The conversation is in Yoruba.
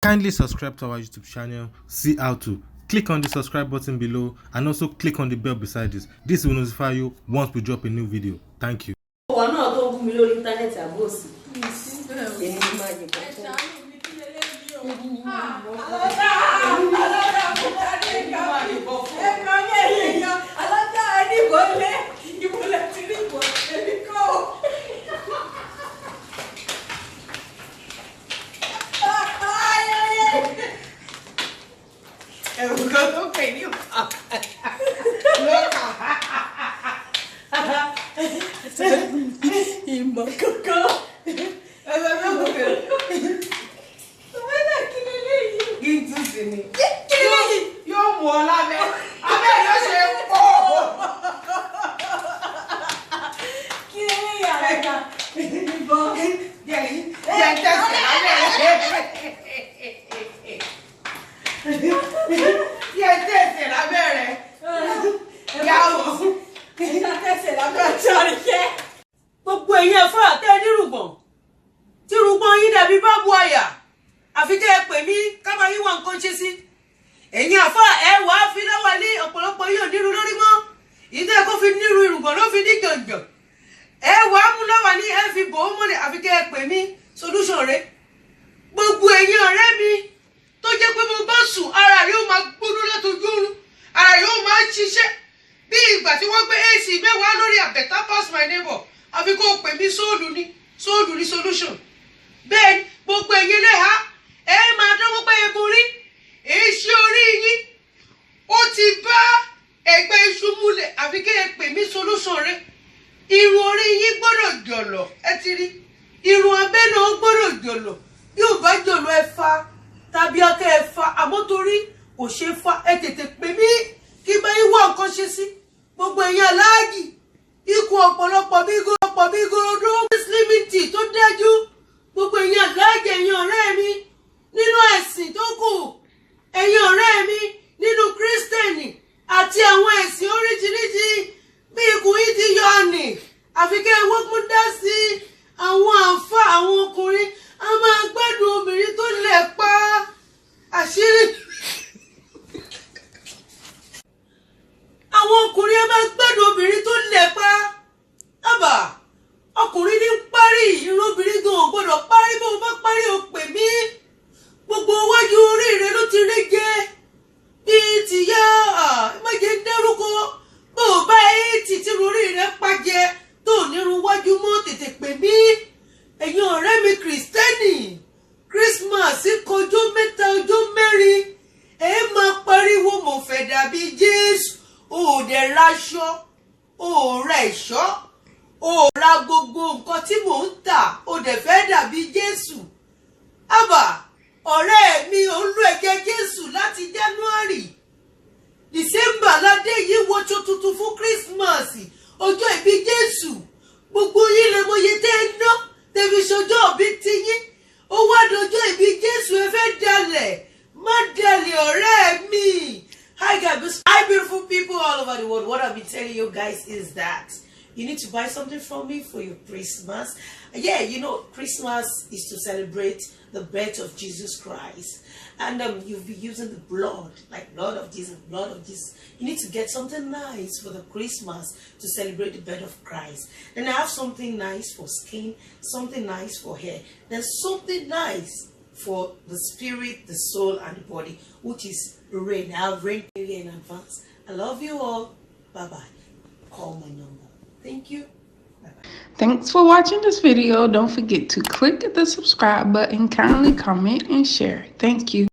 Kindly subscribe to our YouTube channel, see how to. Click on the subscribe button below and also click on the bell beside this. This will notify you once we drop a new video. Thank you. Ọwọ́ náà tó ń bú mi lórí íńtánẹ́ẹ̀tì àbóòsì èmi ni máa yìnbọn fún. Ẹ̀rù kan tó pè ní lọ́kà. Ìmọ̀ kankan. Ẹ̀rọ tó pè Wẹ́lẹ̀ kí leléyìí? Kí n tún sí ni. Kí leléyìí? Yóò mú ọ lábẹ́. Abẹ́ yóò ṣe pọ̀. Kí leléyìí àrẹ́ta? Ìbọn. Jẹ́ jẹ́ tẹ̀sẹ̀ lábẹ́ rẹ̀. Jẹ́ tẹ̀sẹ̀ lábẹ́ rẹ̀. Yàwó. Ẹ̀ka tẹ̀sẹ̀ lábẹ́ ọjọ́ àríkẹ́. Gbogbo ẹ̀yin ẹ̀fọ́ àtẹ nírùngbọ̀n tí rúgbọ́n yín dàbí bábu àyà, àfi kẹ́ ẹ pè mí kábà yín wà nǹkan ṣe sí. Ẹ̀yin àfọ́ ẹ wà á fi lọ́wọ́ lé ọ̀pọ̀lọpọ̀ yín ò nírun lórí mọ́. Ìdí ẹ̀ kó fi nírun irùngbọ̀n ló fi ní gàngàn. Ẹ wà á mú lọ́wọ́ ní ẹ fi bò ó mọ́lẹ̀, àfi kẹ́ ẹ pè mí solution rẹ. Gbogbo ẹ̀yin ọ̀rẹ́ mi tó jẹ́ pé mo bá sùn, ara yóò máa gbóná látọjú oorun, ara yóò máa ṣiṣẹ́ bí ìgbà tí wọ́n gbé AC 10 lórí àbẹ̀tà pass my neighbor, àfi kó o pè mí sóòlù ni, sóòlù ni solution. Bẹ́ẹ̀ ni gbogbo ẹ̀yin lẹ́hà ẹ máa dánwó pé ebu rí èsì orí yín ó ti bá ẹgbẹ́ iṣu múlẹ̀, àfi kí ẹ pè mí solution rẹ. Irun orí yín gbọ́dọ̀ jọ̀lọ̀, ẹ ti rí irun abẹ́ náà gbọ́dọ̀ jọ̀lọ̀. Bí ò bá jọ̀lọ̀, ẹ fa tàbí ọkẹ́ ẹ fa, àmọ́ torí kò ṣe fa, ẹ tètè pè mí kí bá yín wá nǹkan ṣe sí. Gbogbo ẹ̀yin aláàjì, ikú ọ̀pọ̀lọpọ̀ bí ọ̀pọ̀ bí gorodo slimming tea tó dájú. Gbogbo ẹ̀yin aláàjì, ẹ̀yin ọ̀rẹ́ mi nínú ẹ̀sìn tó kù, ẹ̀yin ọ̀rẹ́ mi nínú kírísítẹ̀nì àti àwọn ẹ̀sìn oríṣiríṣi, bí ikùn yìí ti yọ ọ̀nì, àfi kẹ́ ẹ wọ́pọ̀ dá sí. Àwọn àǹfà àwọn ọkùnrin a máa gbádùn obìnrin tó lẹ̀ pa àṣírí. Àwọn ọkùnrin a máa gbádùn obìnrin tó lẹ̀ pa. Àbà ọkùnrin ní parí irun obìnrin gan ò gbọdọ̀ parí. Bó o bá parí, o pè mí. Gbogbo iwájú orí rẹ ló ti rí jẹ bíi tìyá méje ń dárúkọ. Bó o bá eighty tí orí rẹ pàjẹ tó ò nírun wájú mọ́, tètè pè mí. Ẹ̀yin ọ̀rẹ́ mi kìrìsìtẹ́nì, Christmas kọjọ́ 3 ọjọ́ 4, ẹ máa pariwo mo fẹ́ dàbí Jésù. O ò dẹ̀ raṣọ, o ò ra ẹ̀ṣọ́, o ò ra gbogbo nǹkan tí mò ń tà, o dẹ̀ fẹ́ dàbí Jésù. Àbà ọ̀rẹ́ mi, ò ń lo ẹ̀jẹ̀ Jésù láti January, December ládé yìí, wọṣọ tuntun fún Christmas, ọjọ́ ìbí Jésù. Gbogbo yín lè mọye tẹ́ ẹ ná tẹ̀fi ṣọjọ́ òbí tiyín. Ó wá dọjọ́ ìbí Jésù, ẹ fẹ́ dalẹ̀. Má dalẹ̀ ọ̀rẹ́ mi. Hi guys, hi beautiful people all over the world. What I've been telling you guys is that you need to buy something from me for your Christmas. Yeah, you know, Christmas is to celebrate the birth of Jesus Christ. And you'll be using the blood, like blood of Jesus, blood of Jesus. You need to get something nice for the Christmas to celebrate the birth of Christ. Then I have something nice for skin, something nice for hair. Then something nice for the spirit, the soul, and the body, which is rain. I have rain in advance. I love you all. Bye-bye. Call my number. Thank you. Bye-bye. Thanks for watching this video. Don't forget to click the subscribe button, kindly comment and share. Thank you.